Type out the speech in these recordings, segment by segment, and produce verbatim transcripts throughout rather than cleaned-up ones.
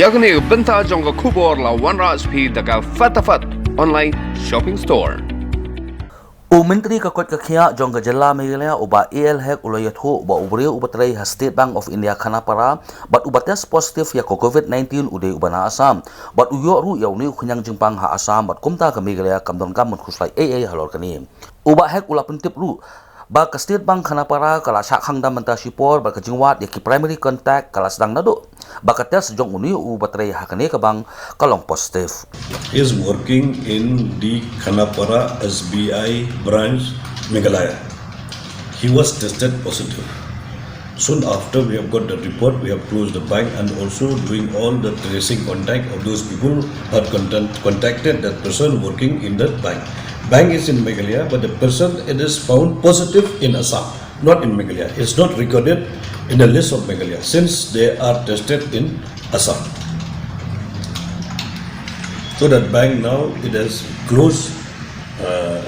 Ïa kane ka bynta jong ka khubor la wanrah sha phi da ka Fatafat Online Shopping Store. U Myntri ka koit ka khiah jong ka jylla Meghalaya u Bah A L Hek u la ïathuh ba u briew uba trei ha State Bank of India Khanapara bad uba test positive ïa ka COVID nineteen u dei uba na Assam bad u ïoh ruh ïa une u khñiang jingpang ha Assam bad kumta ka Meghalaya kam donkam ban khuslai ei ei halor kane. U Bah Hek u la pyntip ruh ba ka State Bank Khanapara ka la shah khang da mynta shipor bad ka jingwad ïa ki primary contact ka la sdang naduh ba ka test jong une uba trei ha kane ka bank ka long positive. He is working in the Khanapara S B I branch, Meghalaya. He was tested positive. Soon after we have got the report, we have closed the bank and also doing all the tracing contact of those people who had contact, contacted that person working in that bank. Bank is in Meghalaya, but the person it is found positive in Assam, not in Meghalaya. It's not recorded in the list of Meghalaya since they are tested in Assam. So that bank now it has closed uh,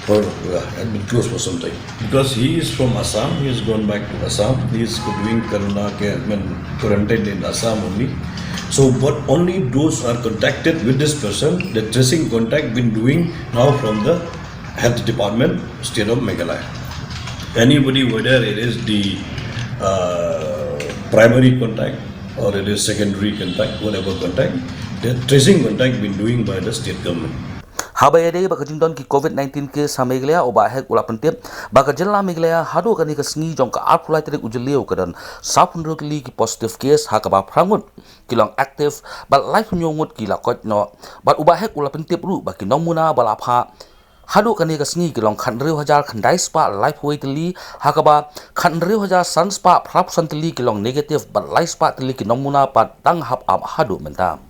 for uh, had been closed for some time because he is from Assam. He has gone back to Assam. He is doing Corona care, I mean, quarantine in Assam only. So, but only those are contacted with this person. The tracing contact been doing now from the health department, state of Meghalaya. Anybody, whether it is the uh, primary contact or it is secondary contact, whatever contact, the tracing contact been doing by the state government. Haba ïadei bad ka jingdon ki COVID nineteen case ha Meghalaya, u Bah Hek u la pyntip ba ka jylla Meghalaya haduh kane ka sngi jong ka arphew lai tarik u Jylliew ka don sawphew hynriew tylli ki positive case ha kaba phra ngut ki long active bad laiphew hynñiew ngut ki la koit noh. Bad u Bah Hek u la pyntip ruh ba ki nongmuna ba la phah haduh kane ka sngi ki long khathynriew hajar khyndai spah laiphew wei tylli, ha kaba khathynriew hajar san spah phraphew san tylli ki long negative bad lai spah tylli ki nongmuna pat dang hap ap haduh mynta.